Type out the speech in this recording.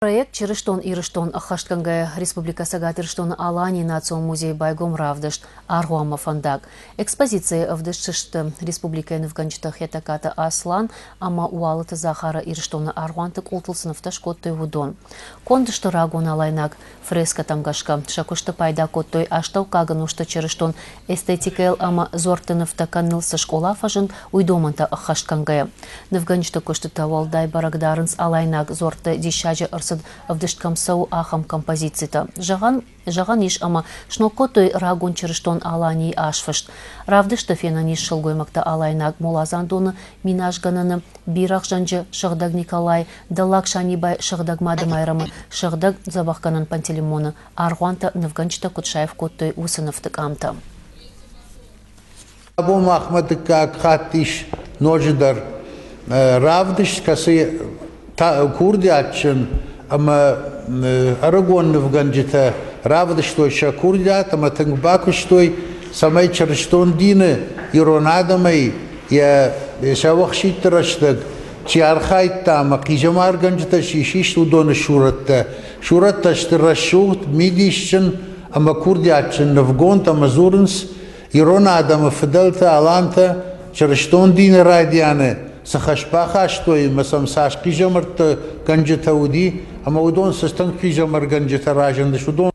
Проект Чырыстон Ирыстон ӕххӕстгӕнгӕйӕ Республикӕ Цӕгат Ирыстоны Аланийы национ музейы байгом равдыст Аргъуанмӕ фӕндаг. Экспозицийы ӕвдыст сты республикӕйы нывгӕнджытӕ Хетӕгкаты Аслан ӕмӕ Уалыты Захары Ирыстоны аргъуанты къултыл цы нывтӕ скодтой, уыдон. Конд сты рагон алайнаг фрескӕтӕм гӕсгӕ. Сӕ куысты пайда кодтой астӕуккаг ӕнусты чырыстон эстетикӕйыл ӕмӕ дзуӕртты нывтӕ кӕныныл цы скъола фӕзынд, уый домӕнтӕ ӕххӕст кӕнгӕйӕ. Нывгӕнджыты куыстытӕ уӕлдай бӕрӕг дарынц алайнаг дзуӕртты диссаджы ӕрцыд ӕвдыст кӕм цӕуы, ахӕм композицитӕ. Зӕгъӕн, зӕгъӕн ис ӕмӕ сног кодтой рагон чырыстон Аланийы азфыст. Равдысты фенӕн ис сылгоймӕгтӕ алайнаг моладзандоны минасгӕнӕны, бирӕгъзӕнджы Сыгъдӕг Николай, Дӕллаг Санибай Сыгъдӕг Мадымайрӕмы, Сыгъдӕг дзӕбӕхгӕнӕн Пантелеймоны аргъуантӕ нывгӕнджытӕ куыд саив кодтой, уыцы нывты къамтӕ. Абон махмӕ дыккаг хатт ис ноджыдӕр равдыст, кӕцы курдиатджын ӕмӕ ӕрыгон нывгӕнджытӕ равдыстой сӕ курдиат ӕмӕ тынг бакуыстой, цӕмӕй чырыстон дины ирон адӕмӕй йӕ сӕуӕхсидты рӕстӕг чи архайдта ӕмӕ хъизӕмаргӕнджытӕ чи систы, уыдоны сурӕттӕ. Сурӕттӕ сты рӕсугъд, мидисджын ӕмӕ курдиатджын нывгонд ӕмӕ дзурынц Ирон адӕмы фыдӕлтӕ алантӕ чырыстон дины райдианы цы хӕс бахастой ӕмӕ сӕм цас хъизӕмӕрттӕ гӕнджытӕ уыди, ӕмӕ уыдон цы стынг хъизӕмаргӕнджытӕ разындысты, уыдон.